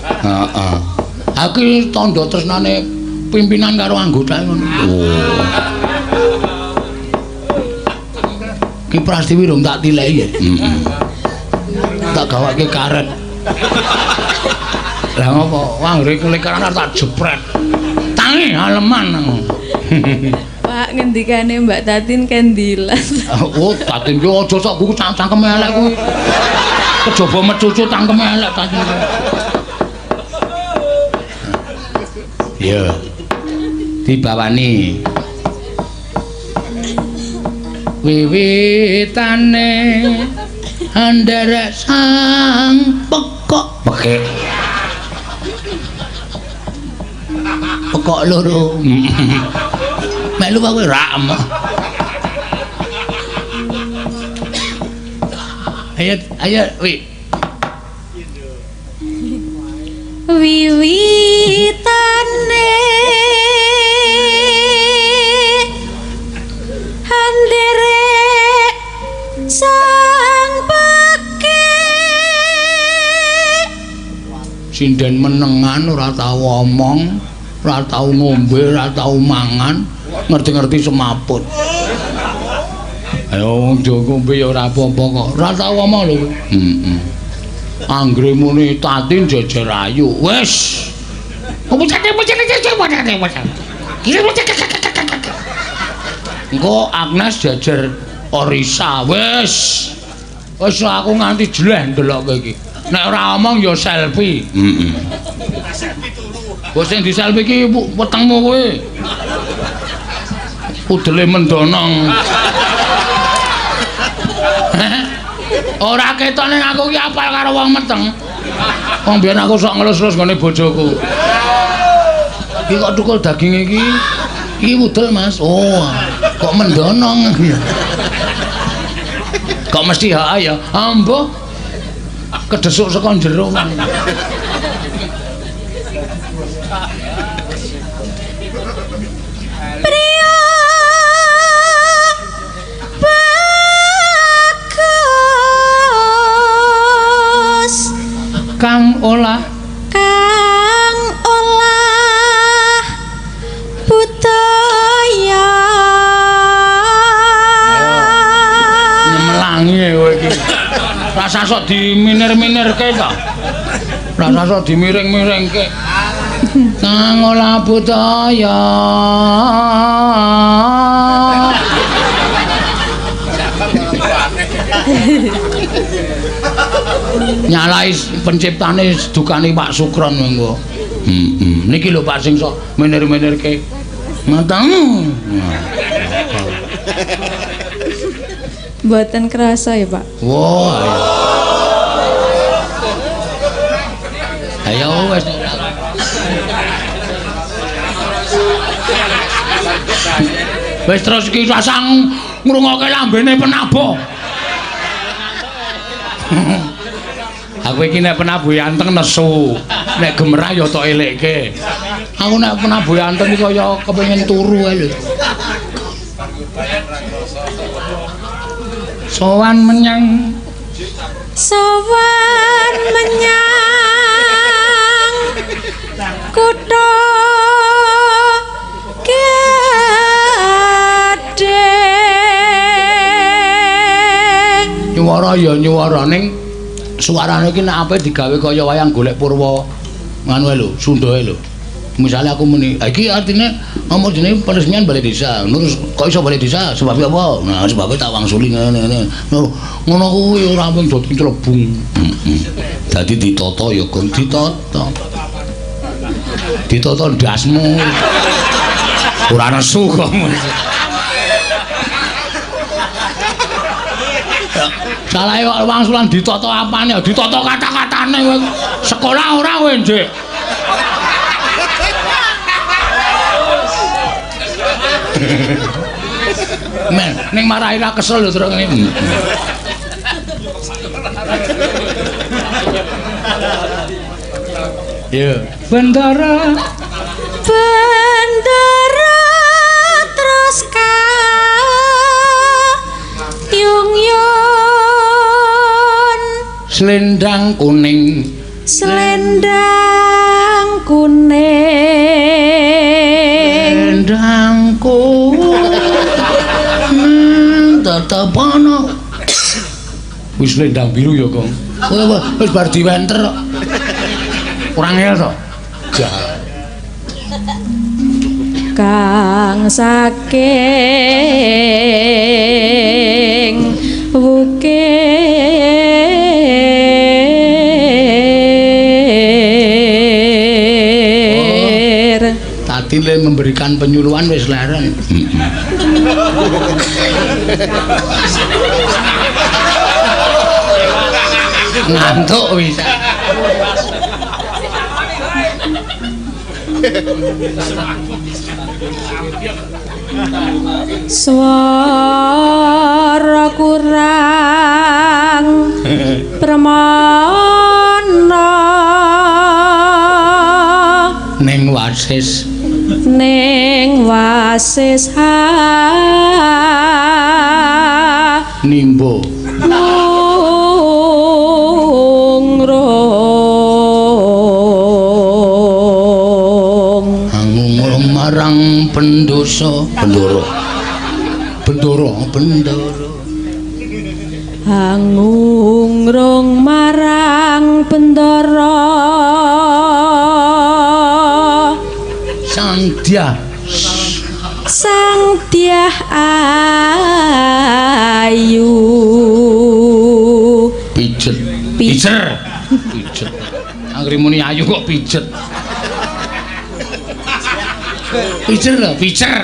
Heeh. Aku iki tandha tresnane pimpinan karo anggotane ngono. Oh. Ki Prastiwi rung tak tileki ya. Heeh. Tak gawake karet. Lah ngopo? Anggere kelikaran tak jepret. Tangi aleman. Pak, ngendikane Mbak Tatin kendilas. Oh, Tatin ki aja sok kuwi cangkeme elek kuwi. Kejaba mecucu cangkeme elek Tatin kuwi. Iya. Dibawani. Wiwitane anderek sang pekok. Pekik. Pekok loro. Melu kowe rak. Ayo ayo wi. Wiwitane anderek sang pekik. Sinden menengan ora tau omong, ora tau ngombe, ora tau mangan, ngerti-ngerti semaput. Ayo wong do ngombe ya ora apa-apa kok. Ora tau omong lho kowe. Heeh. Anggere muni Tatin jejer ayu. Wis. Engko Agnes jejer Orisa. Wis. Wis aku nganti jeleh ndelok kowe iki. Nek ora omong ya selfie. Heeh. Wis sing di selfie iki wetengmu kowe. Udele mendonong. Ora ketok ning aku ki apal karo wong meteng. Wong biyen aku sok ngelus-elus nggone bojoku. Iki kok tukul daging iki? Iki udel, Mas. Oh, kok mendonong. Kok mesti ha ya? Ambo. Kedesuk saka jero. Priya bagus Kang olah budaya. Nyemelangi kowe iki. Rasa sok diminir-minirke ta. Rasa sok dimiring-miringke. Kang olah budaya. Nyalai penciptane dukane Pak Sukron mengko. Heeh. Niki lho Pak sing sok minir-minirke. Ngoten. Mboten kerasa ya, Pak. Wah. Ayo wis. Wis terus iki rasang ngrungokke lambene penabuh. Aku iki nek penabuh anteng nesu, nek gemerah ya tok elekke. Aku nek penabuh anteng iki kaya kepengin turu ae lho. Sowan menyang kutha Gading. Nyuwara ya nyuwara ning suarane iki nek ape digawe kaya wayang golek purwa nganu lho, Sunda lho. Misalnya aku muni, iki artine ngomong jenenge peresmian balai desa. Terus kok iso balai desa? Sebabnya apa? Nah, sebabnya tak wangsuli ngene-ngene. Ngono kuwi ora mung dadi celebung. Heeh. Dadi ditata ya kon ditata. Ditata ndasmu. Ora nesu kok. Salahe kok wangsulan ditata apane? Ditata kata-katane kowe. Sekolah ora kowe, Ndik? Men, ning marahi ra kesel lho terus ngene. Yo, Bendara. Bendara terus kayung yun. Selendang kuning. Selendang Wis lendang biru ya, Kong. Wis bar diwenter kok. Ora ngel to. Jah. Kang saking wukir tadi le memberikan penyuluhan wis leren. Ngantuk wis. Swara kurang premana ning wasis nimbo ngrung marang pendosa bendoro bendoro bendoro angungrung marang bendoro sang dyah sang dyah ayu pijet pijer pijet anggere muni ayu kok pijet pijer lho pijer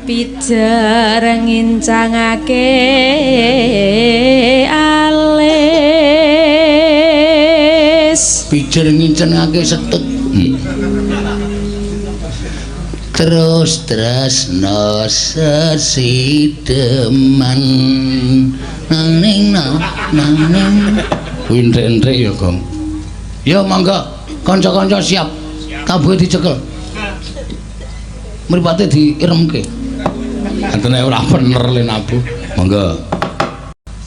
pijer ngincangake alis pijer ngincangake setut. Terus tresno sesideman nang nang nang kuwi entek-entek ya, Gong. Ya monggo kanca-kanca siap. Tabuhe dicekel. Mripate diiremke. Antene ora bener le nabuh. Monggo.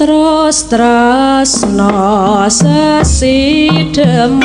Terus tresno sesideman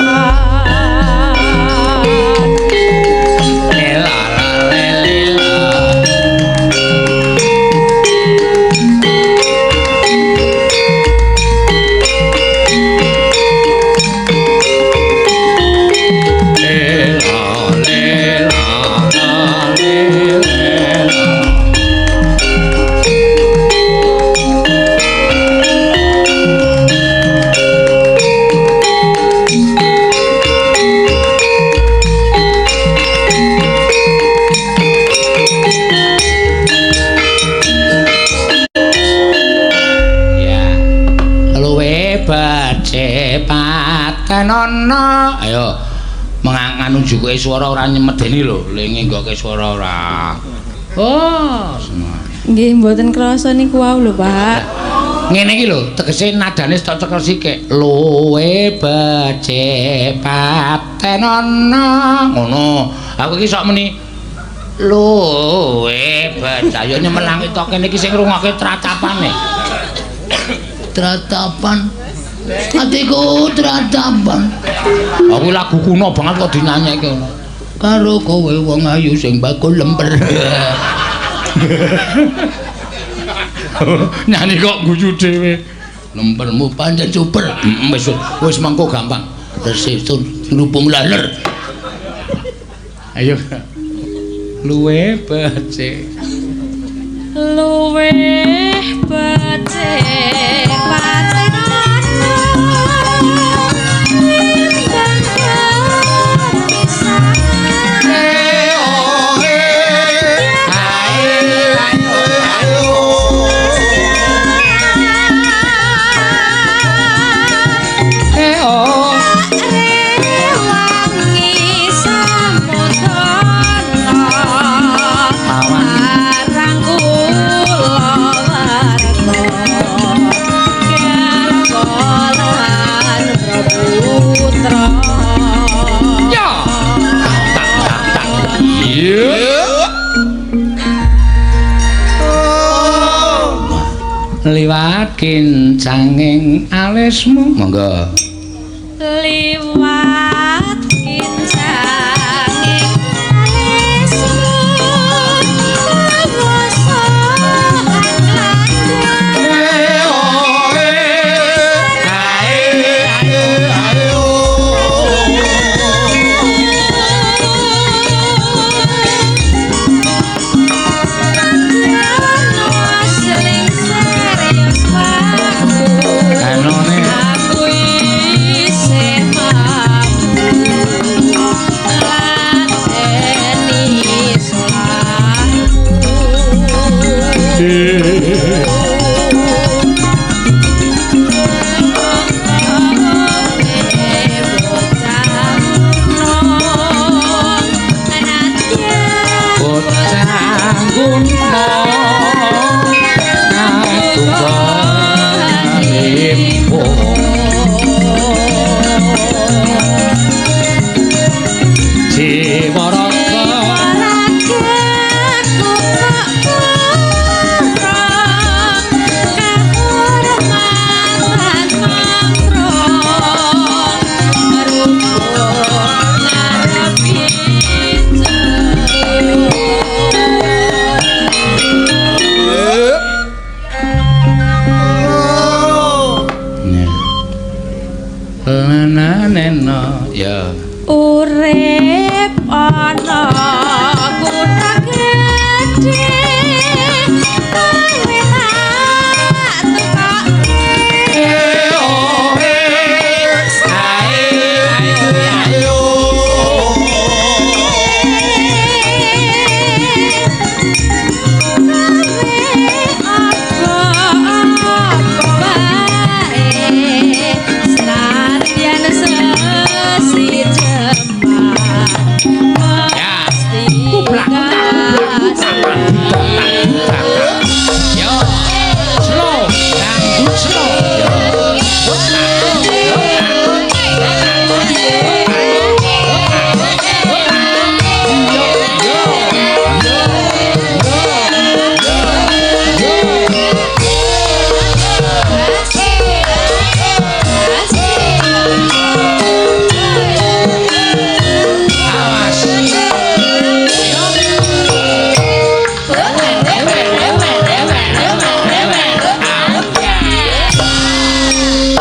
Patenono. Ayo menganu jukuke swara ora nyemedeni lho, le ngenggoke swara ora. Oh, nggih mboten krasa niku wau lho, Pak. Ngene iki lho, tegese nadane tok cekel sikik. Luwe becik patenono. Ngono. Aku iki sok muni luwe becik. Ayo nyemelangi tok kene iki sing ngrungokke tratapane. Tratapan atiku tratapan. Aku lagu kuno banget kok dinyanyekke ngono. Karo kowe wong ayu sing bakul lemper. Nyanyi kok guyu dhewe. Lempermu pancen super. Wis wis mengko gampang. Resik rupung laler. Ayo. Luwe becik. Luwe becik patenono. Liwat kincanging alismu. Monggo. Liwat kincanging alismu. Lawasa Anone Aku isih mampu ngladeni salahmu. Bocah guna Lananena ya Urip ana kutha gedhe kowe tak tukokke. Yo slow dangdut slow.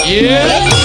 Yeah.